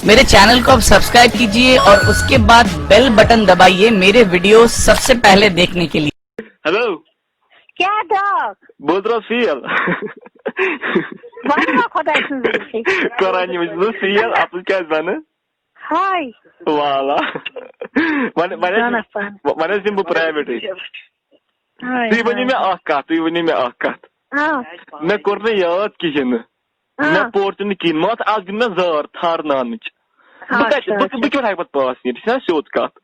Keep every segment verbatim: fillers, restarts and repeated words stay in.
मेरे चैनल को आप सब्सक्राइब कीजिए और उसके बाद बेल बटन दबाइए मेरे वीडियो सबसे पहले देखने के लिए। ہیلو، کیٛاہ ڈاکھ؟ بہٕ حظ درٛاس فیل۔ وَنہٕ ما خۄداے سٕنٛز زندگی؟ قرآن مجید حظ فیل، اَتھ منٛز کیٛازِ وَنہٕ؟ ہاے۔ والا۔ وۄنۍ وۄنۍ حظ زانَکھ پانہٕ۔ وۄنۍ حظ دِمہٕ بہٕ پرٛایویٹٕے۔ ہاے، تُہۍ ؤنِو ہاے۔ مےٚ اَکھ کَتھ، تُہۍ ؤنِو مےٚ اَکھ کَتھ۔ آ۔ مےٚ کوٚر نہٕ یاد کِہیٖنۍ نہٕ۔ آ۔ مےٚ پوٚر تہِ نہٕ کِہیٖنۍ۔ مگر اَکھ دِنۍ مےٚ زار تھارناونٕچ۔ بہٕ کَتہِ، اچھا، بہٕ بہٕ کیٛاہ ہٮ۪کہٕ پَتہٕ پاس نیٖرِتھ؟ یہِ چھِنہ سیوٚد کَتھ۔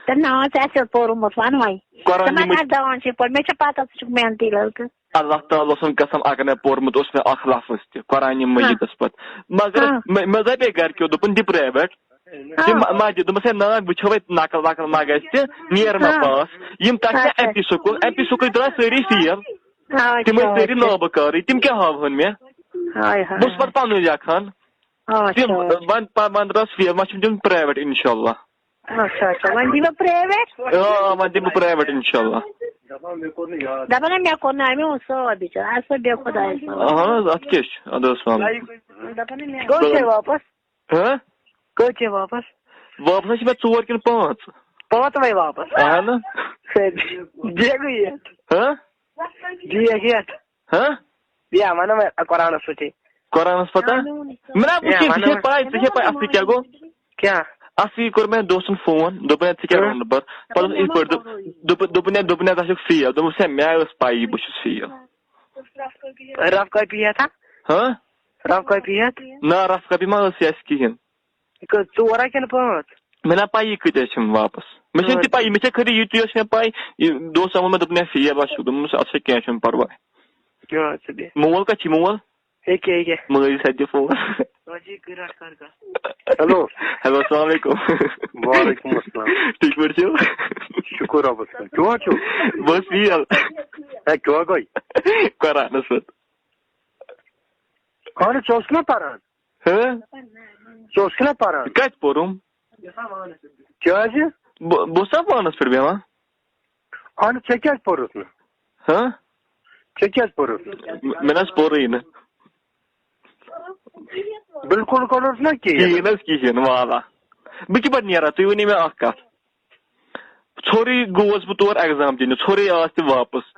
تہٕ نا، ژےٚ آسہِ پوٚرمُت، وَن وۄنۍ۔ قرآن ژٕ ما مجید۔ کَر دَوان چھِ پوٚر؟ مےٚ چھےٚ پَتہ ژٕ چھُکھ محنتی لٔڑکہٕ۔ اللہ تعالیٰ سُنٛد قسم، اگر مےٚ پوٚرمُت اوس مےٚ اَکھ لفظ تہِ قرآن مجیدس پتہٕ، مگر ہاں۔ مےٚ مےٚ دَپے گرِکیو، دوٚپُن دِ پرٛایویٹ۔ تہِ ہاں۔ ما- مسجد، دوٚپمَس ہے نا، وٕچھو وۄنۍ نقل وقل ما گژھِ تہِ، نیر ما ہاں۔ پاس۔ یِم تَتہِ چھِ اچھا۔ M P school, M P school درٛاے سٲری فیل۔ اچھا، تِم ٲسۍ سٲری اچھا۔ نابہٕ کارٕے، تِم کیٛاہ ہاوہَن مےٚ؟ ہاے، ہاے، بہٕ اوسُس پَتہٕ پَنُن لیکھان۔ اچھا۔ تِم وۄنۍ پَ- وۄنۍ درٛاس فیل، وۄنۍ چھِم دیُن پرٛایویٹ اِنشاء اللہ۔ اچھا، اچھا، وۄنۍ دِیِو پرٛایویٹ؟ آ، وۄنۍ دِمہٕ بہٕ پرٛایویٹ اِنشاء اللہ۔ دَپان ہے، مےٚ کوٚر نہٕ اَمہِ اوس سُہ بِچار، اَسہِ بہٕ بیٚہہ خۄدایَس حوالہٕ۔ اَہَن حظ، اَتھ کیٛاہ چھُ؟ اَدٕ حظ، السلام علیکُم۔ دَپان ہے، مےٚ کٔژ چھے واپس؟ ہہ؟ کٔژ چھے واپس؟ واپس حظ چھِ مےٚ ژور کِنہٕ پانٛژھ۔ پانٛژھ وے واپس۔ اَہَن حظ۔ سٲری۔ بیگٕے یتھ۔ ہہ؟ بیگ یتھ۔ ہہ؟ یا ونان وۄنۍ قرآنس سۭتی۔ قرآنس پتہ؟ مےٚ نہ وٕچھ، یا ژےٚ ونان چھے پاے، ژےٚ چھے پاے اَصلی کیٛاہ گوٚو؟ کیٛاہ؟ اَصلی کوٚر مےٚ دوستن فون، دوٚپُن ہے ژٕ کیٛاہ ہہ؟ رونہٕ پتہٕ؟ پتہٕ اوس یِتھ پٲٹھۍ دوٚپ-، دوٚپُن، دوٚپُن ہے، دوٚپُن ہے ژٕ چھُکھ فیل۔ دوٚپمَس ہے مےٚ ٲس پَیی بہٕ چھُس فیل۔ رف کاپی ہیتھ ہا؟ ہہ؟ رف کاپی ہیتھ؟ نہ، رف کاپی ما ٲس اَسہِ کِہیٖنۍ۔ یہِ کٔژ، ژور ہا کِنہٕ پانٛژھ؟ مےٚ نہ پَیی کۭتیٛاہ چھِم واپس۔ مےٚ چھَنہٕ تہِ پَیی، مےٚ چھےٚ خٲلی یُتُے یوت چھےٚ مےٚ پَے، یہِ دوستَن ووٚن مےٚ، دوٚپُن ہے فیل ہا چھُکھ۔ دوٚپمَس اَدٕ سا کینٛہہ چھُنہٕ پَرواے۔ کیٛاہ ژٕ بیٚہہ؟ مول کَتہِ چھِ مول؟ ییٚکیٛاہ، ییٚکیٛاہ۔ مٲلِس اَتہِ دِ فون۔ ہیلو۔ ہیلو، السلام علیکم۔ وعلیکم السلام۔ ٹھیٖک پٲٹھۍ چھِو؟ شُکُر رۄبَس کُن۔ کیٛاہ چھُو؟ بس فیل۔ ہے، کیٛاہ گوٚو؟ قرآنس پٮ۪ٹھ۔ اَہَن حظ، ژٕ اوسُکھ نا پَران؟ ہہ؟ ژٕ اوسُکھ نا پَران؟ کَتہِ پوٚرُم؟ کیٛازِ؟ بہٕ بہٕ اوسا پانَس پٮ۪ٹھ بیٚہوان؟ اَہَن، ژےٚ کیٛازِ پوٚرُتھ نہٕ؟ ہہ؟ ژےٚ کیٛازِ پوٚرُتھ؟ مےٚ مےٚ نہ حظ پوٚرُے نہٕ۔ بِلکُل کوٚرُتھ نہ کِہیٖنۍ۔ کِہیٖنۍ حظ کِہیٖنۍ، والا۔ بہٕ کِتھ پٲٹھۍ نیرٕ؟ تُہۍ ؤنِو مےٚ اَکھ کَتھ۔ ژھوٚرُے گوس بہٕ تور ایگزام دِنہِ، ژھوٚرُے آس تہِ واپس۔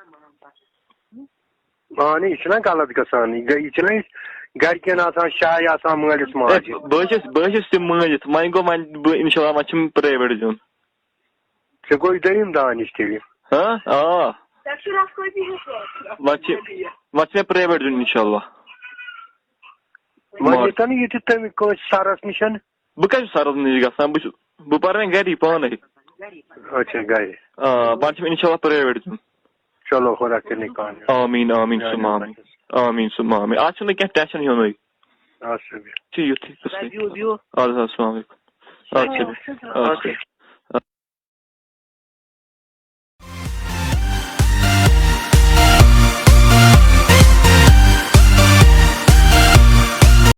اَہَن، یہِ چھُنہ غلط گژھان۔ یہِ گٔے، یہِ چھُنہ أسۍ گرِکٮ۪ن آسان، شاے آسان مٲلِس ماجہِ۔ ہے، بہٕ حظ چھُس، بہٕ حظ چھُس تِم مٲنِتھ، وۄنۍ گوٚو، وۄنۍ بہٕ اِنشاء اللہ، وۄنۍ چھُم پرٛایویٹ دیُن۔ ژےٚ گوٚو دوٚیِم دانِش تیٚلہِ۔ ہاں؟ آ۔ وۄنۍ چھِ، وۄنۍ چھِ مےٚ پرٛایویٹ دیُن اِنشاء اللہ۔ وۄنۍ ییٚتٮ۪ن یہِ تہِ تَمہِ کٲنٛسہِ سَرَس نِش۔ بہٕ کَتہِ چھُس سَرَس نِش گژھان؟ بہٕ چھُس، بہٕ پَرٕ وۄنۍ گَری پانَے۔ اچھا، گَرِ۔ آ، پَتہٕ چھُم اِنشاء اللہ پرٛایویٹ دیُن۔ چلو، خۄدا کٔرِنٕے کامیاب۔ آمیٖن، آمیٖن، ثم آمیٖن۔ آمیٖن، ثم آمیٖن۔ اَتھ چھُنہٕ کینٛہہ ٹٮ۪نشَن ہیوٚنُے۔ اچھا، بِہِو۔ چھُ یُتھُے قٕصہٕ۔ بِہِو، بِہِو۔ اَدٕ حظ، السلام علیکُم۔ اَدٕ سا۔ اَدٕ سا۔